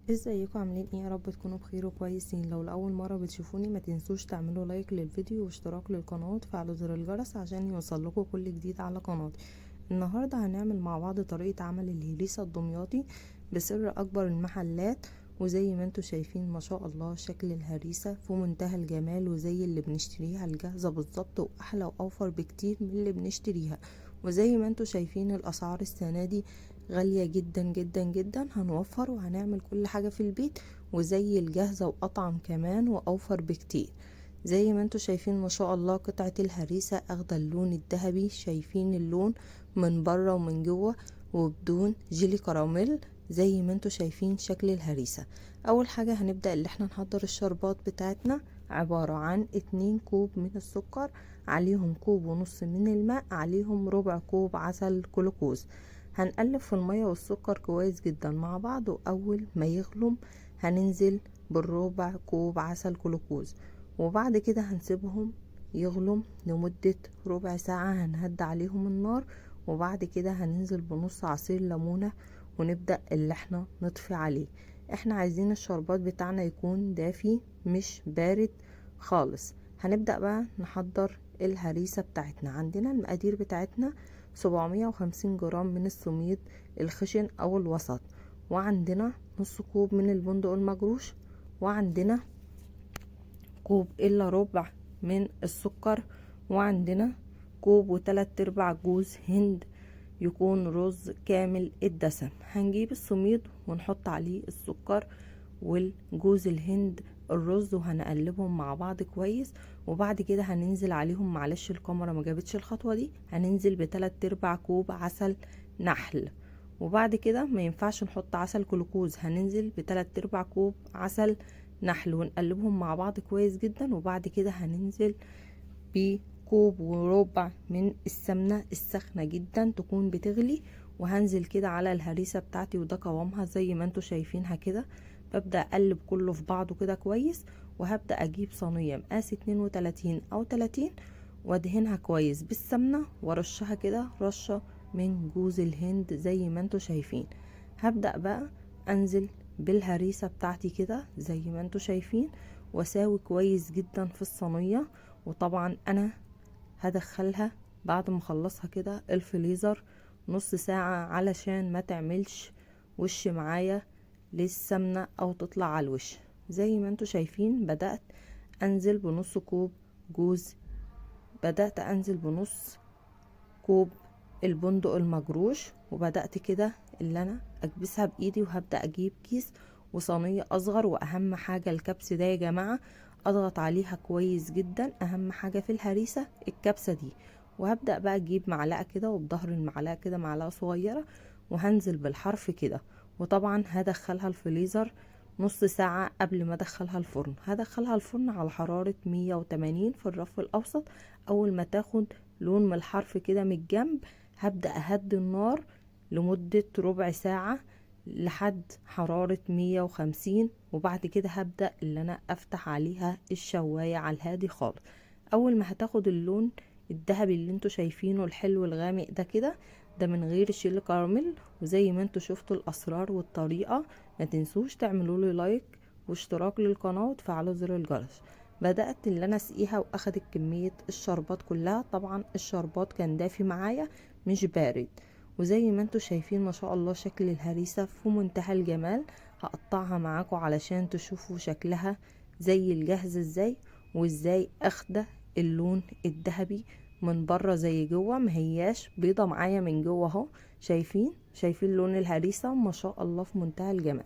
ازيكم؟ عاملين ايه؟ يا رب تكونوا بخير وكويسين. لو لاول مره بتشوفوني ما تنسوش تعملوا لايك للفيديو واشتراك للقناه وتفعلوا زر الجرس عشان يوصل لكم كل جديد على قناتي. النهارده هنعمل مع بعض طريقه عمل الهريسه الدمياطي بسر اكبر المحلات، وزي ما انتم شايفين ما شاء الله شكل الهريسه في منتهى الجمال، وزي اللي بنشتريها الجاهزه بالظبط، واحلى واوفر بكتير من اللي بنشتريها. وزي ما انتم شايفين الاسعار السنه دي غالية جدا جدا جدا، هنوفر وهنعمل كل حاجة في البيت وزي الجاهزة وأطعم كمان وأوفر بكتير. زي ما انتم شايفين ما شاء الله قطعة الهريسة اخدة اللون الذهبي، شايفين اللون من بره ومن جوه وبدون جيلي كراميل. زي ما انتم شايفين شكل الهريسة. اول حاجة هنبدأ اللي احنا نحضر الشربات بتاعتنا، عبارة عن 2 كوب من السكر، عليهم كوب ونص من الماء، عليهم ربع كوب عسل جلوكوز. هنقلب في المية والسكر كويس جدا مع بعض، واول ما يغلم هننزل بالربع كوب عسل جلوكوز، وبعد كده هنسيبهم يغلم لمدة ربع ساعة، هنهدي عليهم النار، وبعد كده هننزل بنص عصير ليمونة ونبدأ اللي احنا نطفي عليه. احنا عايزين الشربات بتاعنا يكون دافي مش بارد خالص. هنبدأ بقى نحضر الهريسة بتاعتنا. عندنا المقادير بتاعتنا 750 جرام من السميد الخشن او الوسط، وعندنا نص كوب من البندق المجروش، وعندنا كوب الا ربع من السكر، وعندنا كوب وتلات ارباع جوز هند يكون رز كامل الدسم. هنجيب السميد ونحط عليه السكر والجوز الهند الرز وهنقلبهم مع بعض كويس، وبعد كده هننزل عليهم، معلش الكاميرا ما جابتش الخطوة دي، هننزل بتلات ارباع كوب عسل نحل، وبعد كده ما ينفعش نحط عسل جلوكوز، هننزل بتلات ارباع كوب عسل نحل ونقلبهم مع بعض كويس جدا. وبعد كده هننزل بكوب وربع من السمنة السخنة جدا تكون بتغلي، وهنزل كده على الهريسة بتاعتي، وده قوامها زي ما انتوا شايفينها كده. ببدأ اقلب كله في بعضه كده كويس، وهبدأ اجيب صينية مقاس 32 او 30 وادهنها كويس بالسمنة وارشها كده رشة من جوز الهند زي ما انتوا شايفين. هبدأ بقى انزل بالهريسة بتاعتي كده زي ما انتوا شايفين، واساوي كويس جدا في الصينية. وطبعا انا هدخلها بعد ما اخلصها كده الفريزر نص ساعة علشان ما تعملش وش معايا للسمنة او تطلع على الوش. زي ما انتوا شايفين بدأت انزل بنص كوب جوز، بدأت انزل بنص كوب البندق المجروش، وبدأت كده اللي انا اكبسها بايدي. وهبدأ اجيب كيس وصينية اصغر، واهم حاجة الكبس ده يا جماعة اضغط عليها كويس جدا، اهم حاجة في الهريسة الكبسة دي. وهبدأ بقى اجيب معلقة كده، وبظهر المعلقة كده معلقة صغيرة، وهنزل بالحرف كده. وطبعا هدخلها الفريزر نص ساعة قبل ما ادخلها الفرن. هدخلها الفرن على حرارة 180 في الرف الاوسط. اول ما تاخد لون من الحرف كده من الجنب هبدأ اهدي النار لمدة ربع ساعة لحد حرارة 150، وبعد كده هبدأ اللي انا افتح عليها الشواية على الهادي خالص. اول ما هتاخد اللون الذهبي اللي انتوا شايفينه الحلو الغامق ده كده، ده من غير شيل كراميل. وزي ما انتوا شفتوا الاسرار والطريقة، ما تنسوش تعملوا لي لايك واشتراك للقناة وتفعلوا زر الجرس. بدأت اللي انا اسقيها واخدت كمية الشربات كلها، طبعا الشربات كان دافي معايا مش بارد. وزي ما انتوا شايفين ما شاء الله شكل الهريسة في منتهى الجمال. هقطعها معاكم علشان تشوفوا شكلها زي الجاهزة ازاي، وازاي اخده اللون الذهبي من بره زي جوه، ما هياش بيضة معايا من جوه اهو. شايفين لون الهريسة ما شاء الله في منتهى الجمال.